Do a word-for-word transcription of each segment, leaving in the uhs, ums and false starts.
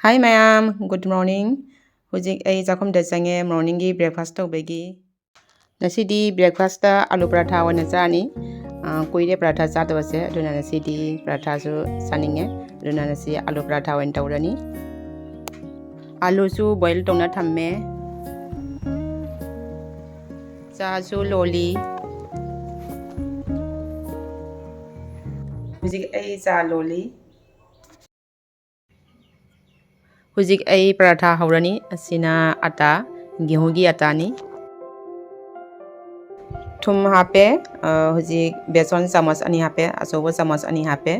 Hi ꯃꯌꯥꯝ, good morning. ꯍꯧꯖꯤꯛ ꯑꯩ ꯆꯥꯛꯈꯨꯝꯗ ꯆꯪꯉꯦ morningꯒꯤ breakfast ꯇꯧꯕꯒꯤ꯫ ꯉꯁꯤꯗꯤ breakfastꯇ ꯑꯂꯨ ꯄꯔꯥꯊꯥ ꯑꯣꯏꯅ ꯆꯥꯔꯅꯤ꯫ ꯑ, ꯀꯨꯏꯔꯦ ꯄꯔꯥꯊꯥ ꯆꯥꯗꯕꯁꯦ, ꯑꯗꯨꯅ ꯉꯁꯤꯗꯤ ꯄꯔꯥꯊꯥꯁꯨ ꯆꯥꯅꯤꯡꯉꯦ꯫ ꯑꯗꯨꯅ ꯉꯁꯤ ꯑꯂꯨ ꯄꯔꯥꯊꯥ ꯑꯣꯏꯅ ꯇꯧꯔꯅꯤ꯫ ꯑꯂꯨꯁꯨ boil ꯇꯧꯅ ꯊꯝꯃꯦ꯫ ꯆꯥꯁꯨ ꯂꯣꯜꯂꯤ꯫ ꯍꯧꯖꯤꯛ ꯑꯩ ꯆꯥ ꯂꯣꯜꯂꯤ꯫ ꯍꯧꯖꯤꯛ ꯑꯩ ꯄꯔꯥꯊꯥ ꯍꯧꯔꯅꯤ꯫ ꯑꯁꯤꯅ ꯑꯇꯥ, ꯒꯦꯍꯨꯒꯤ ꯑꯇꯥꯅꯤ꯫ ꯊꯨꯝ ꯍꯥꯞꯄꯦ꯫ ꯑ, ꯍꯧꯖꯤꯛ ꯕꯦꯁꯣꯟ ꯆꯥꯃꯁ ꯑꯅꯤ ꯍꯥꯞꯄꯦ, ꯑꯆꯧꯕ ꯆꯥꯃꯁ ꯑꯅꯤ ꯍꯥꯞꯄꯦ꯫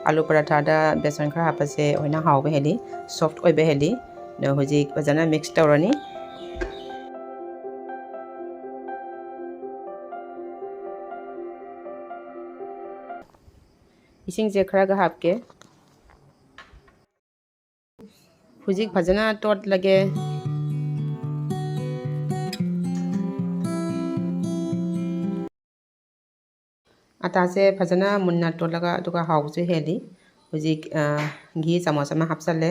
ꯑꯂꯨ ꯄꯔꯥꯊꯥꯗ ꯕꯦꯁꯣꯟ ꯈꯔ ꯍꯥꯞꯄꯁꯦ ꯍꯦꯟꯅ ꯍꯥꯎꯕ ꯍꯦꯜꯂꯤ, soft ꯑꯣꯏꯕ ꯍꯦꯜꯂꯤ꯫ ꯑꯗꯣ ꯍꯧꯖꯤꯛ ꯐꯖꯅ mix ꯇꯧꯔꯅꯤ꯫ ꯏꯁꯤꯡꯁꯦ ꯈꯔꯒ ꯍꯥꯞꯀꯦ꯫ ꯍꯧꯖꯤꯛ ꯐꯖꯅ ꯇꯣꯠꯂꯒꯦ꯫ ꯑꯇꯥꯁꯦ ꯐꯖꯅ ꯃꯨꯟꯅ ꯇꯣꯠꯂꯒ, ꯑꯗꯨꯒ ꯍꯥꯎꯕꯁꯨ ꯍꯦꯜꯂꯤ꯫ ꯍꯧꯖꯤꯛ, ꯑ, ꯘꯤ ꯆꯥꯃꯁ ꯑꯃ ꯍꯥꯞꯆꯜꯂꯦ꯫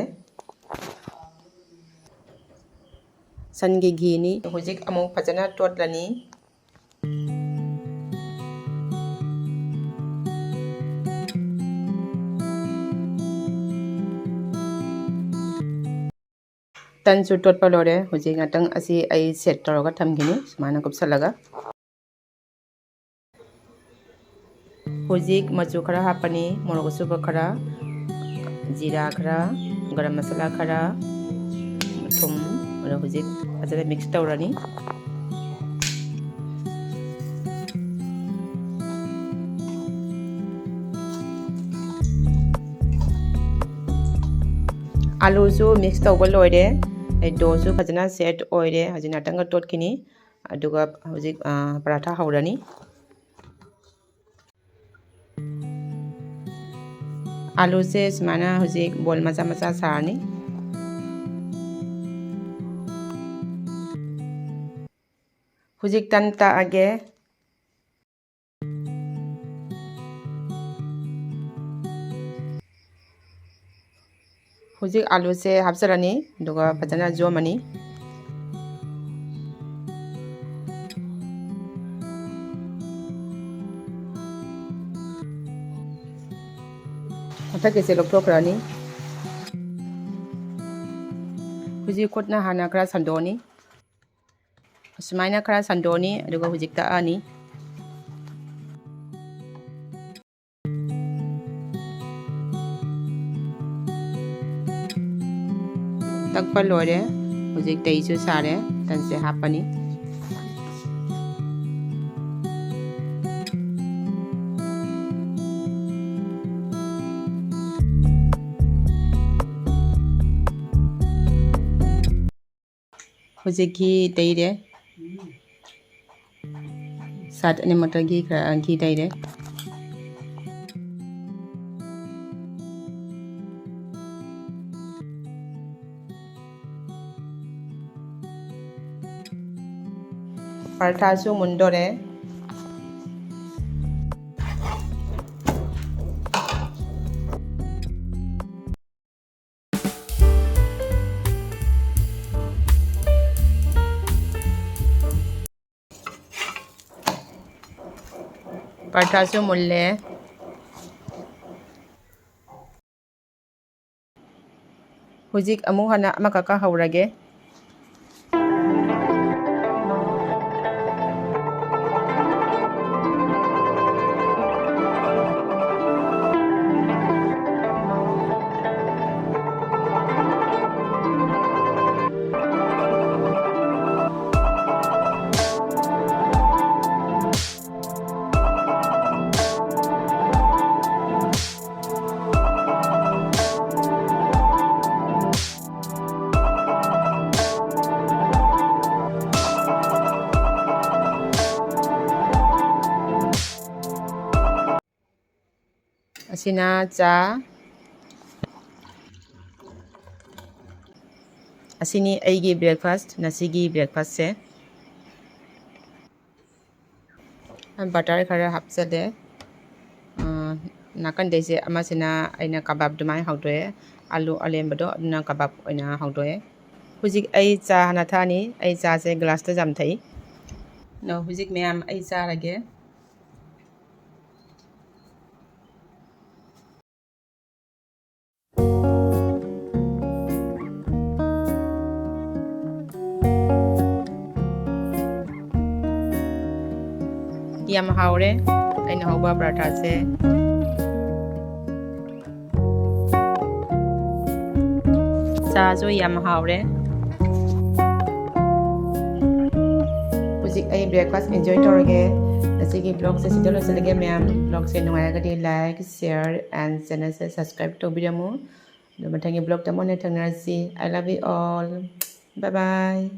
ꯁꯟꯒꯤ ꯘꯤꯅꯤ꯫ ꯍꯧꯖꯤꯛ ꯑꯃꯨꯛ ꯐꯖꯅ ꯇꯣꯠꯂꯅꯤ꯫ ꯇꯟꯁꯨ ꯇꯣꯠꯄ ꯂꯣꯏꯔꯦ꯫ ꯍꯧꯖꯤꯛ ꯉꯥꯛꯇꯪ ꯑꯁꯤ ꯑꯩ set ꯇꯧꯔꯒ ꯊꯝꯈꯤꯅꯤ, ꯁꯨꯃꯥꯏꯅ ꯀꯨꯞꯁꯜꯂꯒ꯫ ꯍꯧꯖꯤꯛ ꯃꯆꯨ ꯈꯔ ꯍꯥꯞꯄꯅꯤ, ꯃꯣꯔꯣꯛ ꯑꯁꯨꯕ ꯈꯔ, ꯖꯤꯔꯥ ꯈꯔ, ꯒꯔꯝ ꯃꯁꯥꯂꯥ ꯈꯔ, ꯊꯨꯝ, ꯑꯗꯣ ꯍꯧꯖꯤꯛ ꯐꯖꯅ mix ꯇꯧꯔꯅꯤ꯫ ꯑꯂꯨꯁꯨ mix ꯇꯧꯕ ꯂꯣꯏꯔꯦ, doughꯁꯨ ꯐꯖꯅ set ꯑꯣꯏꯔꯦ꯫ ꯍꯧꯖꯤꯛ ꯉꯥꯛꯇꯪꯒ ꯇꯣꯠꯈꯤꯅꯤ, ꯑꯗꯨꯒ ꯍꯧꯖꯤꯛ, ꯑ, ꯄꯔꯥꯊꯥ ꯍꯧꯔꯅꯤ꯫ ꯑꯂꯨꯁꯦ ꯁꯨꯃꯥꯏꯅ ꯍꯧꯖꯤꯛ ball ꯃꯆꯥ ꯃꯆꯥ ꯁꯥꯔꯅꯤ꯫ ꯍꯧꯖꯤꯛ ꯇꯟ ꯇꯛꯑꯒꯦ꯫ ꯍꯧꯖꯤꯛ ꯑꯥꯂꯨꯁꯦ ꯍꯥꯞꯆꯔꯅꯤ, ꯑꯗꯨꯒ ꯐꯖꯅ ꯌꯣꯝꯃꯅꯤ꯫ ꯃꯊꯛꯀꯤꯁꯦ ꯂꯧꯊꯣꯛꯈ꯭ꯔꯅꯤ꯫ ꯍꯧꯖꯤꯛ ꯈꯨꯠꯅ ꯍꯥꯟꯅ ꯈꯔ ꯁꯟꯗꯣꯛꯑꯅꯤ꯫ ꯑꯁꯨꯃꯥꯏꯅ ꯈꯔ ꯁꯟꯗꯣꯛꯑꯅꯤ, ꯑꯗꯨꯒ ꯍꯧꯖꯤꯛ ꯇꯛꯑꯅꯤ꯫ ꯇꯛꯄ ꯂꯣꯏꯔꯦ꯫ ꯍꯧꯖꯤꯛ ꯇꯩꯁꯨ ꯁꯥꯔꯦ꯫ ꯇꯟꯁꯦ ꯍꯥꯞꯄꯅꯤ꯫ ꯍꯧꯖꯤꯛ ꯘꯤ ꯇꯩꯔꯦ꯫ ꯁꯥꯏꯠ ꯑꯅꯤꯃꯛꯇ ꯘꯤ ꯈꯔ, ꯘꯤ ꯇꯩꯔꯦ꯫ ꯄꯔꯊꯥꯁꯨ ꯃꯨꯟꯗꯣꯔꯦ꯫ ꯄꯔꯊꯥꯁꯨ ꯃꯨꯜꯂꯦ꯫ ꯍꯧꯖꯤꯛ ꯑꯃꯨꯛ ꯍꯟꯅ ꯑꯃꯈꯛꯀ ꯍꯧꯔꯒꯦ꯫ ꯑꯁꯤꯅ ꯆꯥ꯫ ꯑꯁꯤꯅꯤ ꯑꯩꯒꯤ breakfast, ꯉꯁꯤꯒꯤ breakfastꯁꯦ꯫ Butter ꯈꯔ ꯍꯥꯞꯆꯜꯂꯦ꯫ ꯑ, ꯅꯥꯀꯟꯗꯩꯁꯦ ꯑꯃꯁꯤꯅ ꯑꯩꯅ ꯀꯕꯥꯕ ꯑꯗꯨꯃꯥꯏꯅ ꯍꯧꯗꯣꯛꯑꯦ꯫ ꯑꯥꯂꯨ ꯑꯂꯦꯝꯕꯗꯣ ꯑꯗꯨꯅ ꯀꯕꯥꯕ ꯑꯣꯏꯅ ꯍꯧꯗꯣꯛꯑꯦ꯫ ꯍꯧꯖꯤꯛ ꯑꯩ ꯆꯥ ꯍꯥꯟꯅ ꯊꯛꯑꯅꯤ꯫ ꯑꯩ ꯆꯥꯁꯦ ꯒ꯭ꯂꯥꯁꯇ ꯌꯥꯝ ꯊꯛꯏ꯫ ꯑꯗꯣ ꯍꯧꯖꯤꯛ ꯃꯌꯥꯝ ꯑꯩ ꯆꯥꯔꯒꯦ꯫ ꯌꯥꯝ ꯍꯥꯎꯔꯦ ꯑꯩꯅ ꯍꯧꯕ ꯄꯔꯥꯊꯥꯁꯦ꯫ ꯆꯥꯁꯨ ꯌꯥꯝ ꯍꯥꯎꯔꯦ꯫ ꯍꯧꯖꯤꯛ ꯑꯩ breakfast enjoy ꯇꯧꯔꯒꯦ꯫ ꯉꯁꯤꯒꯤ vlogꯁꯦ ꯁꯤꯗ ꯂꯣꯏꯁꯤꯜꯂꯒꯦ ꯃꯌꯥꯝ꯫ Vlogꯁꯦ ꯅꯨꯡꯉꯥꯏꯔꯒꯗꯤ like, share and channelꯁꯦ subscribe ꯇꯧꯕꯤꯔꯝꯃꯨ꯫ ꯑꯗꯨ ꯃꯊꯪꯒꯤ vlogꯇ ꯑꯃꯨꯛ ꯍꯟꯅ ꯊꯦꯡꯅꯔꯁꯤ꯫ I love you all. Bye bye.